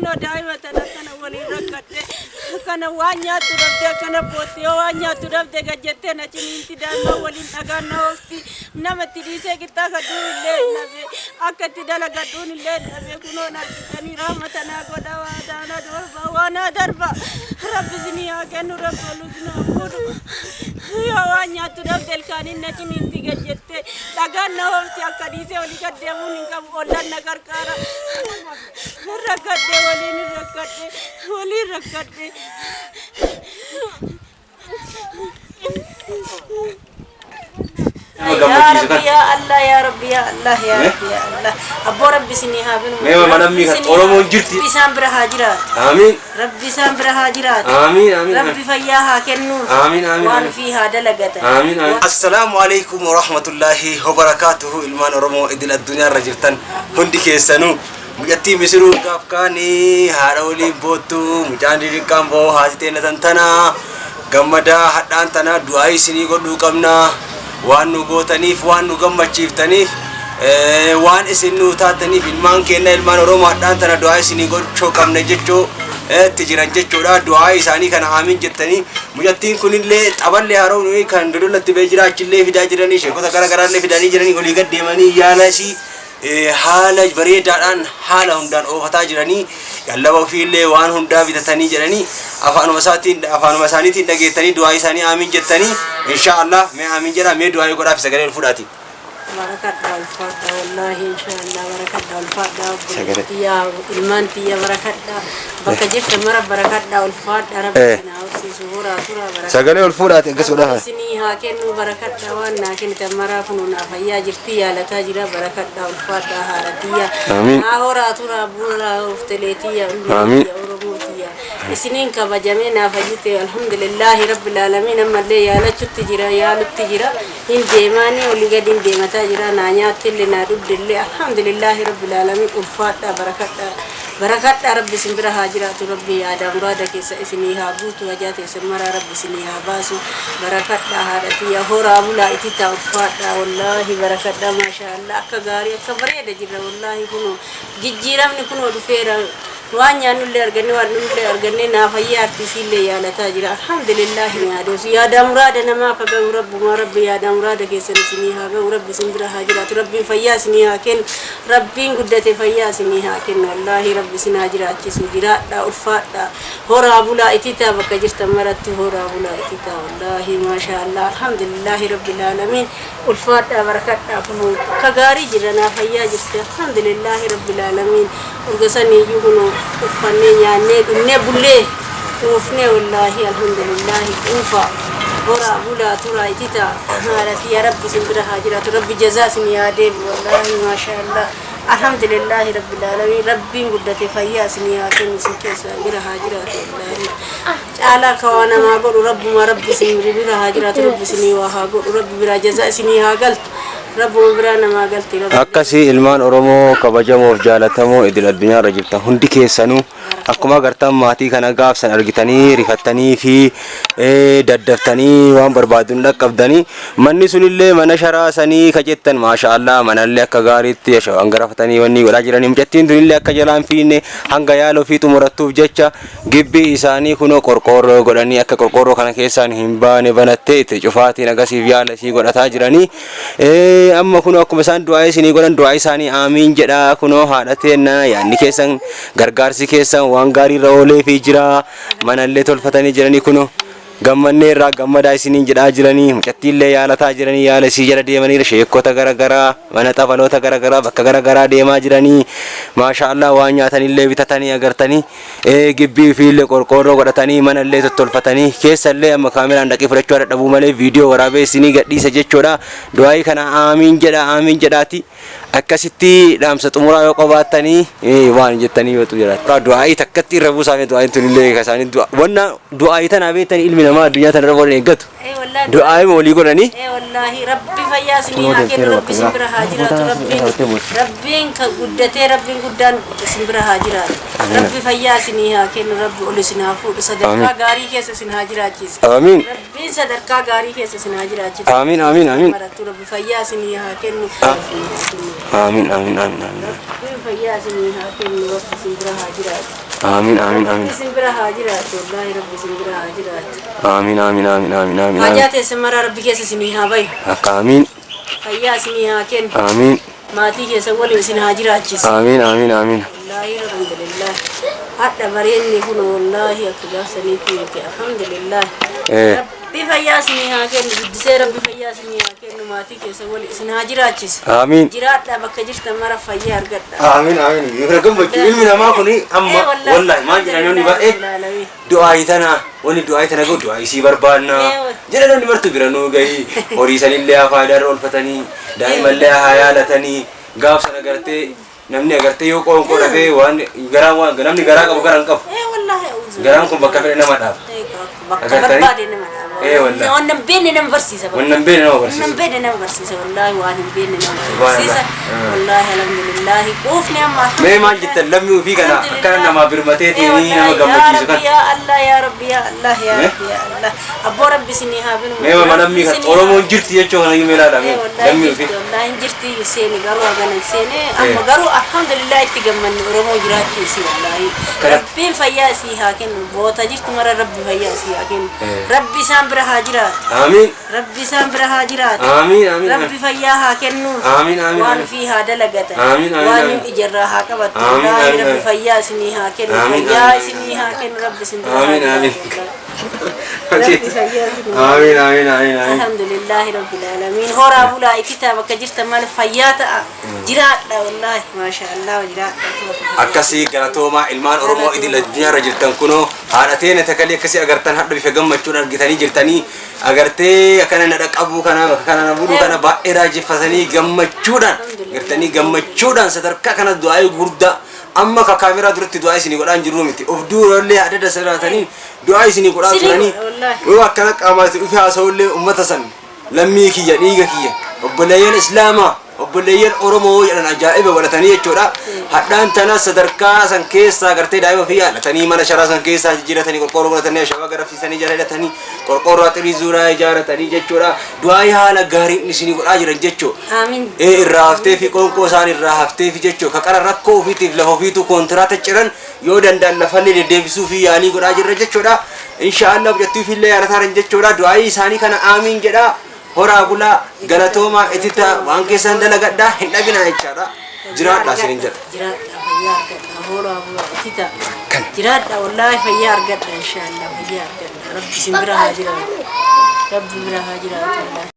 Kunoo daa'ima tana akkana waliin rakkadhe. Akkana waan nyaattu dhabde akkana bootti yoo waan nyaattu dhabde gad jettee na ciniinti daa'imman waliin dhagaan na oofti. Nama itti dhiisee qixxaa kadhuun illee hin dhabe. Akka itti dalagadhuun illee hin dhabe. Kunoo na argitanii rahmata naa godha waa daana darba waa naa darba. Rabbi isinii haa kennu rabbi ol isin haa fuudhu. Yoo waan nyaattu dhabde ilkaaniin na ciniinti gad jettee dhagaan na oofti akka dhiisee olii gad deemuun hin qabu ollaan na qarqaara. Rakkadhe waliin rakkadhe waliin rakkadhe. Nama Yaa gammachiisu Rabbi kana. yaa Allah yaa Rabbi yaa Allah yaa Rabbi yaa Allah. Abboo Rabbi isinii haa binu. Mee mama namni kan Oromoon jirti. Rabbi isaan bira haa jiraatu. Amiin. Rabbi isaan bira haa jiraatu. Amiin amiin. Rabbi fayyaa haa kennuuf. Amiin, amiin, Waan amiin. ofii haa dalagatan. Amiin amiin. Assalaamu alaikum warahmatullaahi wabarakaatuhu ilmaan Oromoo idil addunyaa irra jirtan hundi keessanuu mucattii misiruu gaaf kaanii haadha waliin boottu mucaan xixiqqaan boo haati teenya tan tanaa gammadaa hadhaan tanaa du'aa isinii godhuu qabna waan nu gootaniif waan nu gammachiiftaniif waan isin nu taataniif ilmaan keenya ilmaan Oromoo hadhaan tana du'aa isinii gochuu qabna jechuu itti jiran jechuudha du'aa isaanii kana amiin jettanii mucattiin kunillee xaballee haroon kan dodolatti bee jira achillee fidaa jiranii sheekota gara garaallee fidanii jiranii olii gad deemanii yaala isii haala bareedaadhaan haala hundaan oofataa jiranii qallaba ofiillee waan hundaa bitatanii jedhanii afaanuma isaatiin afaanuma isaaniitiin dhageettanii du'aa isaanii amiin jettanii insha Allah mee amiin jedhaa mee du'aa godhaaf sagalee ol fudhaati. Barakadha ulfaadha wallaahi inshaallah barakadha ulfaadha Sagalee. tiyya ilmaan tiyya barakadha bakka jirtan mara barakadha ulfaadha rabbi isin haa horsiisu horaa turaa barakadha. Sagalee ol fuudhaati akkas godhaa. Isinii haa kennu barakadha waan naa kennitan maraa kunuu naa fayyaa jirti yaalataa jira barakadha ulfaadha haadha tiyya. Amiin. Naa horaa turaa bulaa uftelee tiyya ilmaan Amiin. tiyya Oromoo tiyya. Isiniin kabajamee naa fayyite alhamdulillaahi rabbil aalamiin ammallee yaalachutti jira yaalutti jira hin deemaanii olii gadi hin deemataa jira naa nyaattillee naa dhugdillee alhamdulillaahi rabbil aalamiin ulfaadha barakadha barakadha rabbi isin bira haa jiraatu rabbi yaada muraada keessa isinii haa guutu hajaa teessan maraa rabbi isinii haa baasu barakadha haadha tiyya horaa bulaa ititaa ulfaadha wallaahi barakadha maashaa Allah akka gaarii akka bareeda jirra wallaahi kunoo jijjiiramni kunoo dhufeera waan nyaannullee arganne waan dhugnullee arganne naa fayyaa artiisiillee yaalataa jira alhamdulillaahi ni adeemsu yaada muraada namaa ka ga'u rabbumaa rabbi yaada muraada keessan isinii haa ga'u rabbi isin bira haa jiraatu rabbiin fayyaa isinii haa kennu rabbiin guddate fayyaa isinii haa kennu wallaahi rabbi isin haa jiraachisu jiraadha ulfaadha horaa bulaa ititaa bakka jirtan maratti horaa bulaa ititaa wallaahi maashaa Allah alhamdulillaahi rabbil aalamiin ulfaadha barakadha kunoo akka gaarii jirra naa fayyaa jirti alhamdulillaahi rabbil aalamiin urga saniiyyuu kunoo uffannee nyaannee dhugnee bullee quufnee wallaahi alhamdulillaahi quufa horaa bulaa turaa ititaa haadha tiyya rabbi isin bira haa jiraatu rabbi jazaa isin yaa deebi wallaahi maashaa Allah alhamdulillaahi rabbil aalamiin rabbiin guddate fayyaa isin haa kennu isin keessa bira haa jiraatu wallaahi caalaa ka waa namaa godhu rabbuma rabbi isin bira haa jiraatu rabbi isinii waa haa godhu rabbi biraa jazaa isinii haa galtu rabbuma biraa namaa galti rabbi. Akkasii ilmaan Oromoo kabajamoof jaalatamoo idil addunyaa irra jirtan hundi keessanuu akkuma agartan maatii kana gaafsan argitanii rifattanii fi daddaftanii waan barbaadun dhaqqabdanii manni sunillee mana sharaa sanii ka jettan maasha Allah manallee akka gaariitti ashawaan garafatanii wanni godhaa jiranii mucattiin tunillee akka jalaan fiinne hanga yaala ofii xumurattuuf jecha gibbii isaanii kunoo qorqoorroo godhanii akka qorqoorroo kana keessaan hin baane banattee itti cufaatiin agasiif yaala isii godhataa jiranii amma kunoo akkuma isaan du'aa isinii godhan du'aa isaanii aamiin jedhaa kunoo haadha teenna yaadni keessan gargaarsi keessan waan gaarii irra ooleefii jira manallee tolfatanii jiranii kunoo gammannee irraa gammadaa isiniin jedhaa jiranii mucattiillee yaalataa jiranii yaala isii jala deemanii sheekota garagaraa mana xabaloota garagaraa bakka garagaraa deemaa jiranii maasha Allah waan nyaatanillee bitatanii agartanii gibbii ofiillee qorqoorroo godhatanii manallee tottolfatanii keessallee amma kaameraan dhaqee fudhachuu dadhabuu malee viidiyoo waraabee isinii gadhiisa jechuudha du'aayii kana aamiin jedha aamiin jedhaati akkasitti dhaamsa xumuraa yoo qabaattanii waan jettanii yoo jiraatu. Du'aayii takkatti irra buusaa fi du'aayiin tunillee ka isaanii du'a wanna du'aayii tanaa beektanii ilmi namaa addunyaa tanarra waan eeggatu du'aayii walii godhanii. Wallaahi rabbi fayyaa isinii haa kennu rabbi isin bira haa jiraatu rabbiin rabbiin ka guddatee rabbiin guddaan isin bira haa jiraatu rabbi fayyaa isinii haa kennu rabbi ol isin haa fuudhu sadarkaa gaarii keessa isin haa jiraachisu Amiin. rabbiin sadarkaa gaarii keessa isin haa jiraachisu Amiin amiin amiin. marattu rabbi fayyaa isinii haa kennu Amiin amiin amiin amiin. rabbiin Fayyaa isinii haa kennu, Rabbi isin bira haa jiraatu. Amiin amiin Rabbi amiin. isin bira haa jiraatu, wallaahi Rabbi isin bira haa jiraatu. Amiin amiin amiin amiin amiin. Hajaa teessan maraa Rabbi keessa isinii haa bayu. Akka amiin. Fayyaa isinii haa kennu. Amiin. Maatii keessan waliin isin haa jiraachisu. Amiin amiin amiin. Wallaahi alhamdulillah. Hadha bareenni kun wallaahi akka gaafsaniitti miti alhamdulillah. Rabbi fayyaa isinii haa kennu, guddisee Rabbi fayyaa isinii haa kennu, maatii keessan waliin isin haa jiraachisu. Amiin. Jiraadha, bakka jirtan mara fayyaa argadha. Amiin amiin. Yoo gammachuu ilmi namaa kun amma wallaahi maal jedhan namni baay'ee du'aa tana wanni du'aa tana godhu du'aa isii barbaanna jedhan namni martu bira nuu gahii horii sanillee haa faayidaa irra oolfatanii daa'imallee haa yaalatanii gaaf sana agartee namni agartee yoo qoonqoo dhabee waan garaan waan namni garaa qabu garaa hin qabu Wallaahi auzu. garaan kun bakka fedhe nama dhaaba. Bakka Agartanii? barbaade nama dhaaba. Wallaahi. Waan hin beekne nama barsiisa. Waan hin beekne nama Waan barsiisa. hin beekne nama barsiisa. Wallaahi waan hin beekne nama Subhanallah. barsiisa. Wallaahi alhamdulillahi quufni amma. Mee maal jettan lammii ofii kana akkana namaa birmateetiin nama gammachiisu kan. kan. Yaa Allah yaa Rabbi yaa Allah yaa Eh? Rabbi yaa Allah. Abboo Rabbi isinii haa binu. Mee mama lammii kan Oromoon jirti jechuu kana mee ilaala mee lammii ofii. Wallaahi hin jirti seeni garuu hagana hin seene amma garuu alhamdulillah itti gammanne Oromoo jiraachuu isii wallaahi. Kanatti. Rabbiin fayyaa isii haa kennu, boota jirtu mara Rabbi fayyaa isii haa kennu. Rabbi isaan bira haa jiraatu. Amiin. Rabbi isaan bira haa jiraatu. Amiin amiin. Rabbi fayyaa haa kennu. Amiin amiin. Waan ofii haa dalagatan. Amiin, amiin, Waan amiin. ijarraa haa qabatu. Amiin, Wallaahi amiin, Rabbi amiin. fayyaa isinii haa kennu. Amiin, Fayyaa amiin. isinii haa kennu. Rabbi isin bira haa Amiin amiin. jiraatu. Rabbi fayyaa isinii haa Amiin amiin amiin amiin. Alhamdulillahi rabbil alamin. Horaa bulaa ikitaa bakka jirtan maal fayyaa ta'a. Jiraadha wallaahi maasha Allah jiraadha. Akkasii galatoomaa ilmaan Oromoo idil addunyaarra jirtan kunoo haadha teena takalee akkasii agartan hadha bifa gammachuun argitanii jirtanii agartee akkana na dhaqqabuu kana kana na buduu kana baay'ee raajeffatanii gammachuudhaan gartanii gammachuudhaan sadarkaa kana du'aa gurguddaa amma ka kaameraa duratti du'aa isinii godhaan jirru miti of duurallee adada siraatanii du'aa isinii godhaa Sirii turanii wallaahi. yoo akkana qaamaatti dhufe haasa'ullee ummata san lammii kiyya dhiiga kiyya obboleeyyan islaamaa obboleeyyan Oromoo jedhan ajaa'iba godhatanii jechuudha. Hadhaan tana sadarkaa san keessaa gartee daa'ima ofii yaalatanii mana sharaa san keessaa jijjiiratanii qorqoorroo godhatanii ashabaa garafsiisanii jala hidhatanii qorqoorroo axirii zuuraa ijaaratanii jechuudha. Du'aa haala gaariin isinii godhaa jiran jechuudha. Amiin. Irraa haftee fi qoonqoo isaan irraa haftee fi jechuudha. Ka qara rakkoo ofiitiif lafa ofiitu kontiraata ciran yoo danda'an lafallee deddeebisuu fi yaalii godhaa jirra jechuudha. Inshaallah hojjettuu fi illee yaalataa jiran jechuudha. Du'aa isaanii kana aamiin jedhaa. Horaa bulaa galatoomaa itita waan keessan dalagadhaa hin dhabinaa jechaadha. Jiraadhaa isiniin jedha. Jiraadha fayyaa argadha horaa bulaa itita. Jiraadha wallaahi fayyaa argadha inshaallah fayyaa argadha. Rabbi isin bira haa jiraatu. Rabbi bira haa jiraatu wallaahi.